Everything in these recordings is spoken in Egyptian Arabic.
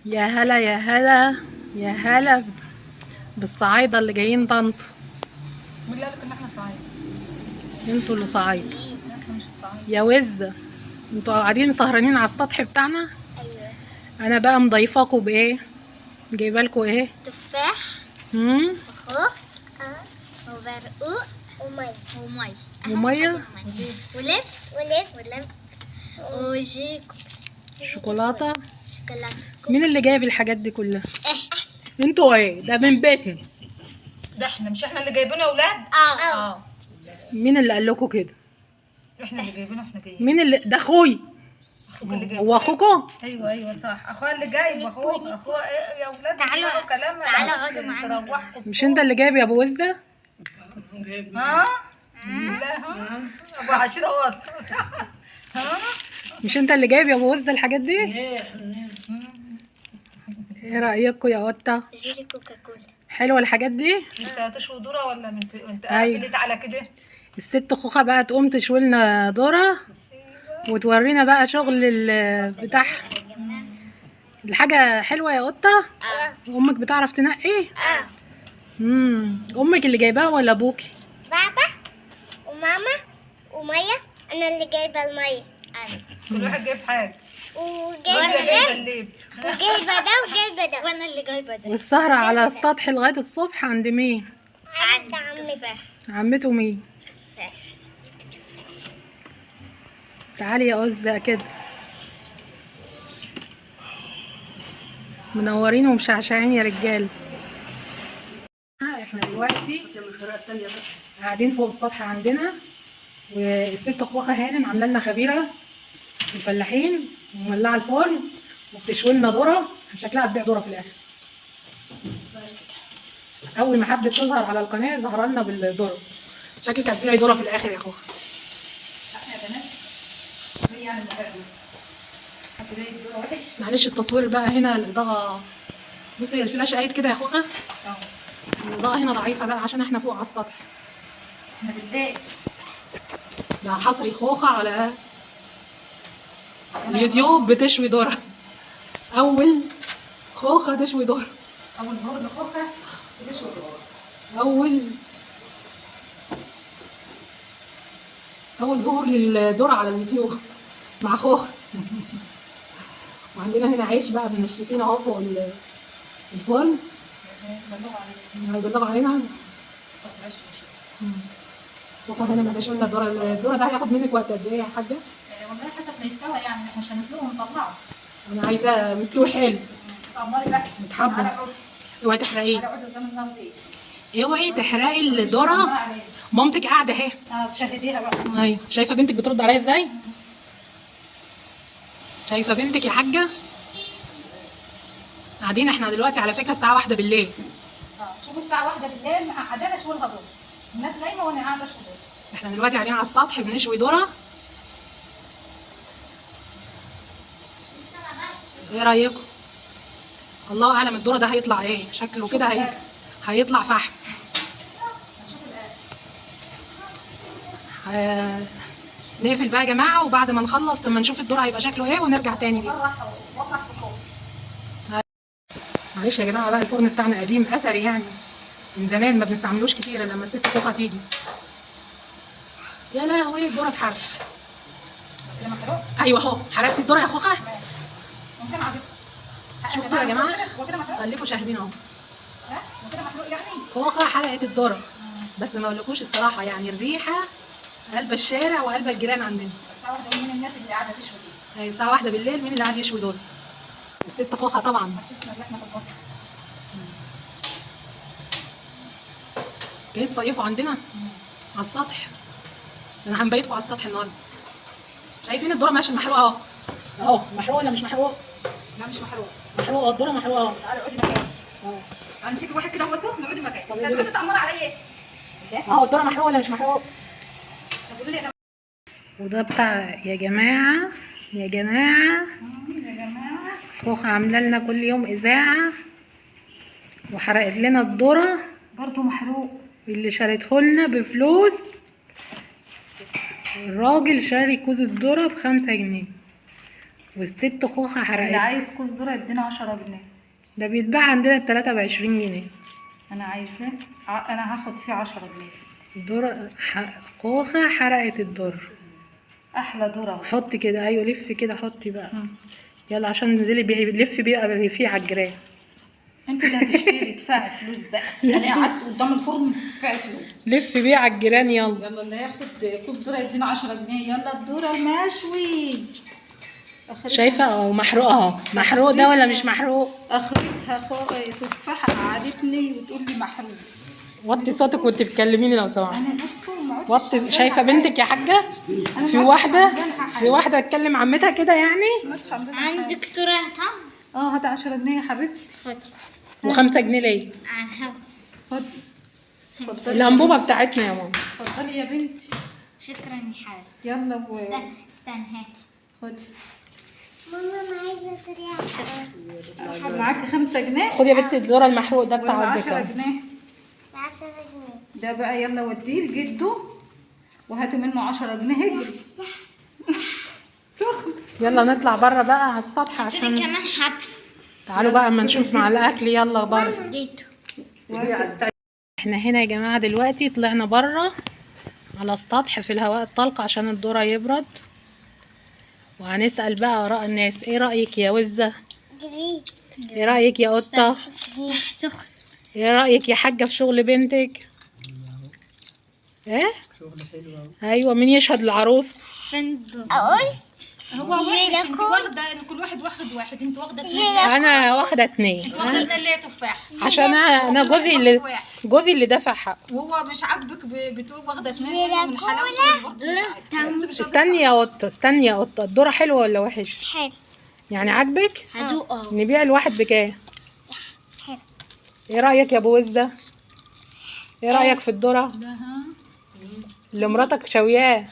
يا هلا يا هلا يا هلا بالصعايدة اللي جايين طنط. مين اللي قالك ان احنا صعايدة؟ انتوا اللي صعايدة احنا مش صعايدة. يا وزة، انتوا قاعدين سهرانين على السطح بتاعنا. ايوه. انا بقى مضيفاكوا بايه؟ جايبه لكم ايه؟ تفاح وخوخ وبرقوق ومية ومية ومية؟ ولب ولب ولب وجيك شوكولاتة. شوكولاتة. مين اللي جايب الحاجات دي كلها؟ انتوا ايه ده من بيتنا؟ ده احنا مش احنا اللي جايبينه يا اولاد؟ اه اه مين اللي قال لكم كده؟ احنا اللي جايبينه، احنا جايين. مين اللي ده؟ اخوي. اخوك اللي جايبه. هو اخوكم؟ ايوه ايوه صح، اخوها اللي جايب، اخوك اخوها ايه يا اولاد؟ تعالوا- اسمعوا كلامنا. تعالوا اقعدوا معانا. تروحكوا مش انت اللي جايب يا ابو وزه؟ ها؟ لا ها؟ ابو عشيره واصل. ها؟ مش انت اللي جايب يا ابو وزه الحاجات دي؟ ايه رايكم يا قطة؟ جيلي كوكا كولا. حلوة الحاجات دي؟ انت هتشوي ذره ولا انت أيوة. قافلت على كده؟ الست خوخه بقى تقوم تشوي لنا ذره وتورينا بقى شغل بتاعها. الحاجة حلوة يا قطة؟ اه امك بتعرف تنقي؟ اه. امك اللي جايباها ولا ابوكي؟ بابا وماما ومية، انا اللي جايبه المية. انا كل واحد جايب حاجة. وجايبه جايبه ده الليب. وجايبه ده وجايبه ده وانا اللي جايبه ده. والسهره على السطح لغاية الصبح عند مين؟ عند عمتي. عمته مين؟ تعالي يا أزة كده، منورين ومشعشعين يا رجال. احنا دلوقتي قاعدين فوق السطح عندنا، والست خوخة هانم عامله لنا خبيرة الفلاحين ومولعه الفرن وبتشوي لنا ذره، شكلها هتبيع ذره في الاخر. اول ما حبت تظهر على القناة ظهر لنا بالذره. شكلك هتبيعي ذره في الاخر يا خوخه. يا بنات زي يعني المحل هتلاقي الذرة وحش. معلش التصوير بقى هنا الاضاءة، بصي الفلاش قايد كده يا خوخه. الاضاءة هنا ضعيفة بقى عشان احنا فوق على السطح. احنا بالليل. ده حصري خوخه على اليوتيوب بتشوي ذره. اول خوخه تشوي ذره. اول ظهور لخوخه بتشوي ذره. اول ظهور للذره على اليوتيوب مع خوخه. وعندنا هنا عيش بقى منشفين اهو فوق الفرن. هيبلغوا علينا. خوخه هنا ما لنا الذرة. الذرة ده هياخد منك وقت قد ايه يا حاجة؟ والله حسب ما يستوى يعني، احنا مش هنسلقه ونطلعه. انا عايزه مستوي حلو. طمري بقى. متحمص. اوعي تحرقيه. على عود قدام النار دي. اوعي تحرقي الذرة. مامتك قاعدة اهي. تشاهديها بقى. ايوه، شايفه بنتك بترد عليا ازاي؟ شايفه بنتك يا حاجة؟ قاعدين احنا دلوقتي على فكرة الساعة 1 بالليل. شوفوا الساعة 1 بالليل قاعدة اشوي لها ذره. الناس نايمة وانا قاعدة اشوي ذره. احنا دلوقتي قاعدين على السطح بنشوي ذره. ايه رايكم؟ الله اعلم الذرة ده هيطلع ايه، شكله كده هيطلع فحم. نقفل بقى يا جماعة، وبعد ما نخلص لما نشوف الذرة هيبقى شكله ايه ونرجع تاني ليه. معلش يا جماعة بقى الفرن بتاعنا قديم اثري يعني، من زمان ما بنستعملوش كتير لما الست خوخه تيجي. يا لهوي الذرة اتحرق. كده محروق؟ ايوه اهو، حرقت الذرة يا خوخه. ماشي. ممكن عجبك. شفتوا يا جماعة؟ هو كده محروق؟ خليكم شاهدين اهو. ها؟ هو كده محروق يعني؟ خوخه حرقت الذرة، بس ما اقولكوش الصراحة يعني الريحة قلب الشارع وقلب الجيران عندنا. الساعة 1 مين الناس اللي قاعدة تشوي دي؟ هي الساعة 1 بالليل مين اللي قاعد يشوي دول؟ الست خوخه طبعا. حسسنا ان احنا في البصل. جايين تصيفوا عندنا على السطح. انا هنبيتكم على السطح النهارده. شايفين الذرة ماشي محروقة اهو. اهو محروقة ولا مش محروقة؟ لا مش محروق. محروقة الذرة محروقة اهو. تعالي اقعدي مكاني. اه امسكي واحد كده وهو سخن اقعدي مكاني. طب ده تقعدي تعمري عليا ايه؟ اهو الذرة محروقة ولا مش محروقة؟ طب قولوا لي انا. وده بتاع يا جماعة يا جماعة يا جماعة خوخه عامله لنا كل يوم اذاعة وحرقت لنا الذرة برضه محروق. اللي شريته لنا بفلوس. الراجل شاري كوز الذرة ب5 جنيه والست خوخه اللي حرقتها. عايز كوز ذره يدينا 10 جنيه. ده بيتباع عندنا التلاتة ب20 جنيه. انا عايزاه، انا هاخد فيه 10 جنيه يا ستي. ذرة خوخة حرقت الذرة. احلى ذره اهو. حطي كده، ايوه لفي كده، حطي بقى. يلا عشان انزلي بيعي، لفي بيه فيه على الجيران. انت اللي هتشتري، ادفعي فلوس بقى. انا قعدت قدام الفرن، تدفعي فلوس. لفي بيه على الجيران يلا. يلا اللي هياخد كوز ذره يدينا 10 جنيه. يلا الذرة المشوي. شايفه اهو محروق اهو، محروق ده ولا مش محروق؟ اخرتها تفاحة قعدتني وتقول لي محروق. وطي صوتك وانت بتكلميني لو سمحت. انا بصوا ما عدتش وطي. عاملة شايفه لها بنتك يا حاجة؟ أنا في ما عدتش واحدة عاملة لها حاجة. في واحدة تكلم عمتها كده يعني. ما عدتش عاملة لها حاجة. عندك ذرة طعم؟ اه هات 10 جنيه يا حبيبتي. خدي. و5 جنيه ليا. على الهوا. خدي، اتفضلي. الانبوبة بتاعتنا يا ماما. اتفضلي يا بنتي. شكرا يا حبيبتي. يلا و استنى استنى، هاتي. خدي. ماما انا عايزة ذرة. معاكي 5 جنيه. خدي يا بنتي الذرة المحروق ده بتاع ولا والدك 10 اهو. جنيه. 10 جنيه. ده بقى يلا وديه لجده وهاتي منه 10 جنيه. اجري سخن. يلا نطلع بره بقى على السطح اشتري عشان كمان حبة. تعالوا بقى اما نشوف مع الاكل. يلا بره. ديتو. احنا هنا يا جماعة دلوقتي طلعنا بره على السطح في الهواء الطلق عشان الذرة يبرد، وهنسأل بقى آراء الناس. ايه رأيك يا وزة؟ جميل. ايه رأيك يا قطة؟ سخن. ايه رأيك يا حاجة في شغل بنتك؟ ايه؟ شغل حلو أوي. ايوه مين يشهد العروس؟ فندق. اقول هو وحش. انت واخده ان كل واحد واخد واحد، انت واخده اتنين. انا واخدة اتنين. انت واخده اتنين اللي هي تفاح. عشان انا جوزي اللي دافع حقه. وهو مش عاجبك، بتقول واخده اتنين منه من حلاوته برضه مش عاجبك. بس انت مش راضية. استني يا قطة، استني يا قطة، الذرة حلوة ولا وحش؟ حلو. يعني عاجبك؟ هدوق اهو. نبيع الواحد بكام؟ حلو. ايه رأيك يا ابو وزة؟ ايه رأيك في الذرة؟ اللي مراتك شوياه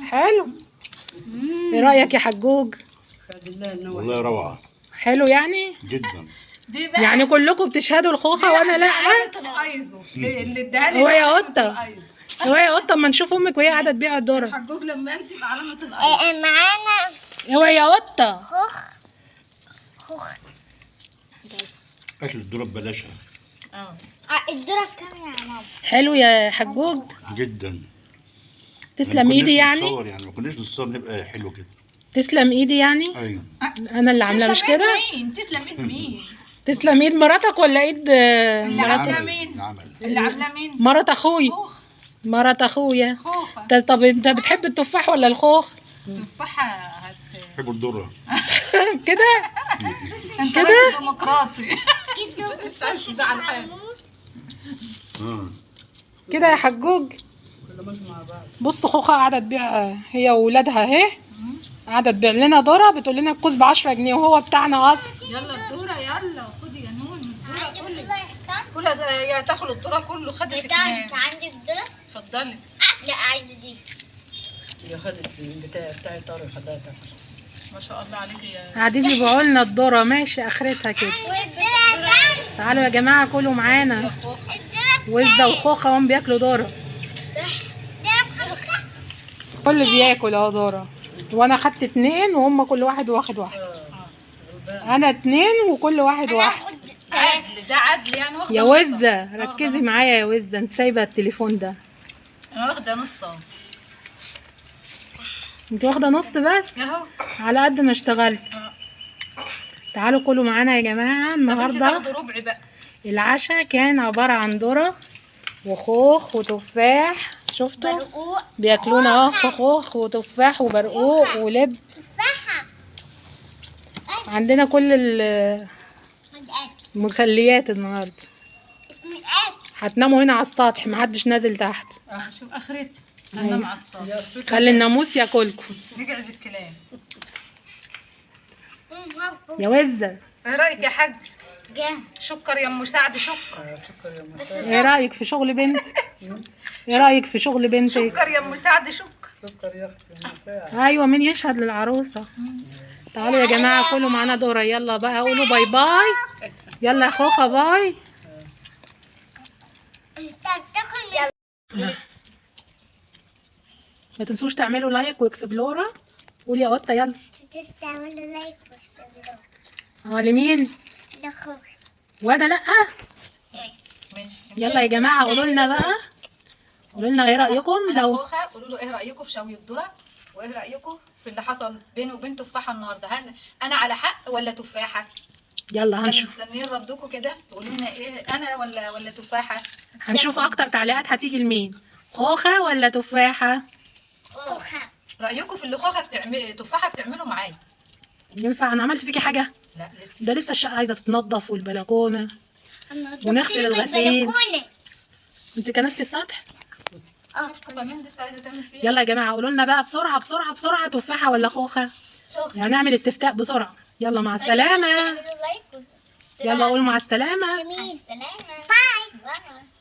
حلو. ايه رأيك يا حجوج؟ بالله انه والله روعة. حلو يعني؟ جدا. دي بقى يعني كلكم بتشهدوا الخوخة وانا لا؟ علامة الايزو اللي اداها لي. هو ده يا علامة قطة. الايزو. هو يا قطة اما نشوف امك وهي قاعدة تبيع الذرة. حجوج لما قال تبقى علامة الايزو. معانا اوعي يا قطة. خوخ خوخ. أكل الذرة ببلاشها. الذرة بكام يا ماما؟ حلو يا حجوج؟ جدا. تسلم ايدي يعني؟ نتصور يعني ما كناش نتصور نبقى حلو كده. تسلم ايدي يعني؟ ايوه. انا اللي عاملاه مش تسلم ايد كده؟ مين؟ تسلم ايد مين؟ تسلم ايد مراتك ولا ايد اللي مرات عاملاه مين؟ العمل. اللي عاملاه مين؟ مرات اخوي. خوخ. مرات اخويا. خوخة. طب انت بتحب التفاح ولا الخوخ؟ تفاحة هت بحب الذرة. كده؟ انت راجل ديمقراطي. جدو. مش عايز تزعل حد. كده يا حجوج؟ بص خوخة قاعدة تبيع هي وولادها اهي، قاعدة تبيع لنا ذرة، بتقول لنا الكوز ب10 جنيه وهو بتاعنا اصلا. يلا الذرة، يلا خدي يا نون الذرة. عندك ذرة طعم؟ كلها يا تاكل الذرة كله. خدت اتنين. انت عندك ذرة؟ اتفضلي. لا عايزة دي. يا خدت بتاع طارق خدها تاكل. ما شاء الله عليكي يا قاعدين يبيعوا لنا الذرة، ماشي اخرتها كده. والذرة طعم. تعالوا يا جماعة كلوا معانا. خوخة. الذرة وزة وخوخة هم بياكلوا ذرة. ذرة بخوخة. كل بياكل اهو ذرة، وانا خدت اتنين وهم كل واحد واخد واحد. انا اتنين وكل واحد واحد. هاخد ثلاثة. عدل ده، عدل يعني. واخده يا نص. وزة ركزي معايا يا وزة، انت سايبة التليفون ده. انا واخده نص اهو. انت واخدة نص بس؟ اهو. على قد ما اشتغلت. تعالوا كلوا معانا يا جماعة. انت النهاردة تاخدي ربع بقى. العشاء كان عبارة عن ذرة وخوخ وتفاح. شفتوا؟ برقوق. بياكلونا اهو خوخ وتفاح وبرقوق ولب. تفاحة. عندنا كل عند أكل. المسليات النهاردة. اسمه الأكل. هتناموا هنا على السطح، محدش نازل تحت. شوف اخرتي. انا مع الصوت. خلي الناموس ياكلكم. نجعز الكلام. يا وزة. ايه رايك يا حاج؟ جه. شكر يا ام سعد، شكر. بس ايه رأيك في شغل بنتك؟ ايه رأيك في شغل بنتك؟ شكر يا ام سعد، شكر. سكر يا اختي. ايوه مين يشهد للعروسة؟ تعالوا يا جماعة كلوا معانا دورة. يلا بقى قولوا bye bye. يلا يا خوخة bye. انت بتاكل. ما تنسوش تعملوا like و explore. قول يا قطة يلا. انت تستعملوا like واشتركوا. اه لمين؟ لخوخ. وانا لا. ماشي. يلا يا جماعة قولوا لنا بقى، قولوا لنا ايه رايكم انا لو خوخه، قولوا له ايه رايكم في شوي الذرة، وايه رايكم في اللي حصل بيني وبين تفاحة النهارده؟ هل انا على حق ولا تفاحة؟ يلا انا هنشوف. مستنيين ردكم كده، تقولوا لنا ايه، انا ولا تفاحة؟ هنشوف اكتر تعليقات هتيجي لمين، خوخه ولا تفاحة؟ خوخة. رايكم في اللي خوخه بتعمل تفاحة بتعمله معايا. ينفع انا عملت فيكي حاجة؟ لا لسه. ده لسه الشقة عايزه تتنضف والبلكونه. أنا ونغسل نضفت لك الغسيل. البلكونة. انت كنستي السطح؟ اه. كمان لسه عايزه تعمل فيها. يلا يا جماعة قولوا لنا بقى بسرعة بسرعة بسرعة، تفاحة ولا خوخه؟ هنعمل استفتاء بسرعة. يلا مع السلامة. تعملوا like واشتراك. يلا قولوا مع السلامة. جميل. bye.